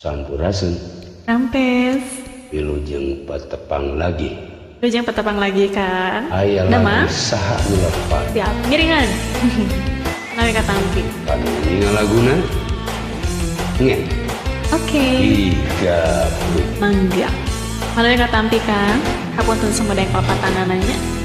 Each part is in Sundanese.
Sampurasun. Rampes. Wilujeng patepang lagi. Wilujeng patepang lagi, Kang. Aya lagu saha nu lepat. Siap, ngiringan. Nawi katampi. Kanu ningal laguna. Ngen. Oke. 30. Mangga. Manawi katampi, Kang. Hapunten sumedang papatanananya.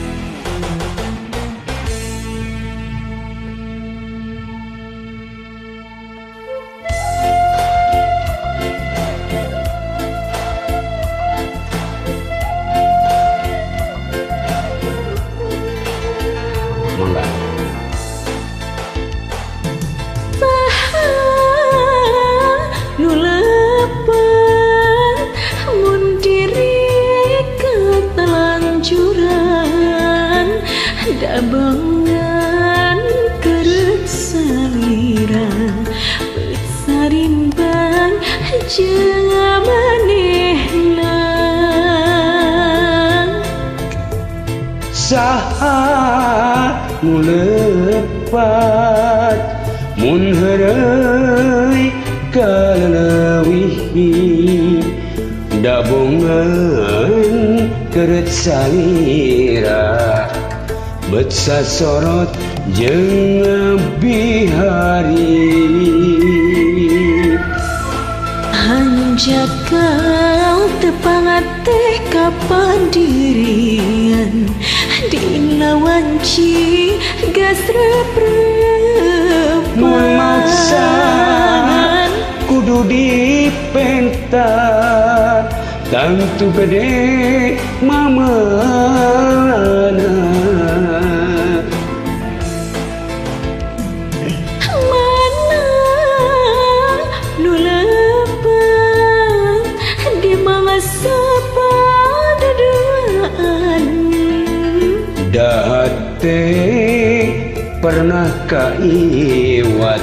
Dabangan kerut salira besarimbang jeung manehna. Saha nu lepat mun heureuy kaleuwih dabongan kerut salira betsa sorot jeung bihari. Hanjakal tepangat teh kapandirian dina wanci gas rep-repan. Mun maksa kudu dipenta tangtu gede mamalana. Mana nu lepat di mangsa paduduaan. Dahate pernah kaiwat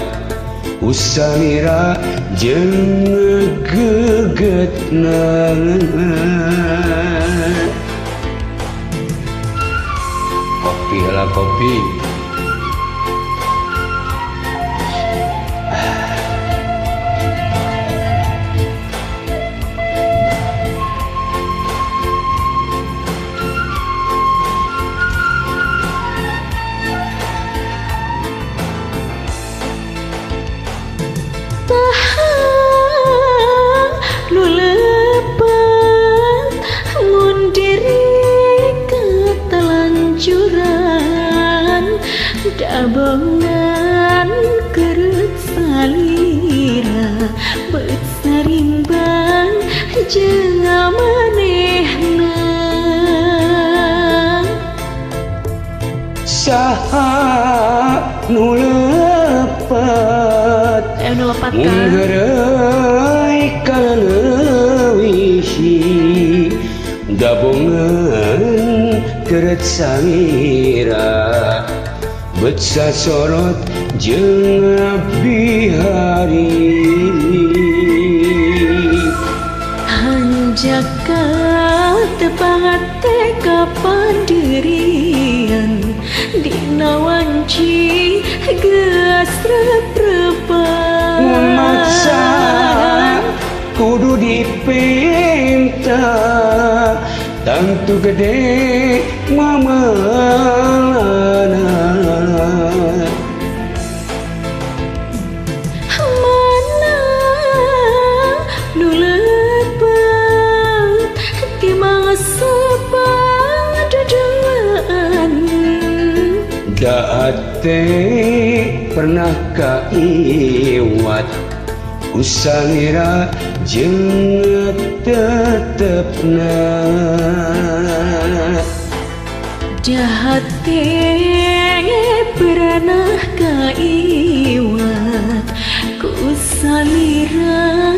usalira jeung gegetna. Kopi lah kopi. Nu lepat mun diri katelancuran dabongan kerut salira bet sarimbang jeung manehna. Saha nu lepat nu lepat mun heureuy kaleuwih dabongan keret salira betsa sorot jeung bihari. Hanjakal tepangat teh kapandirian dina wanci geus rep-repan. Mun maksa kudu dipenta tangtu gede mamalana. Mana nu lepat ti mangsa paduduaan. Dahate pernah kaiwat usalira jeung tetepna. Dahate pernah kaiwat ku salira.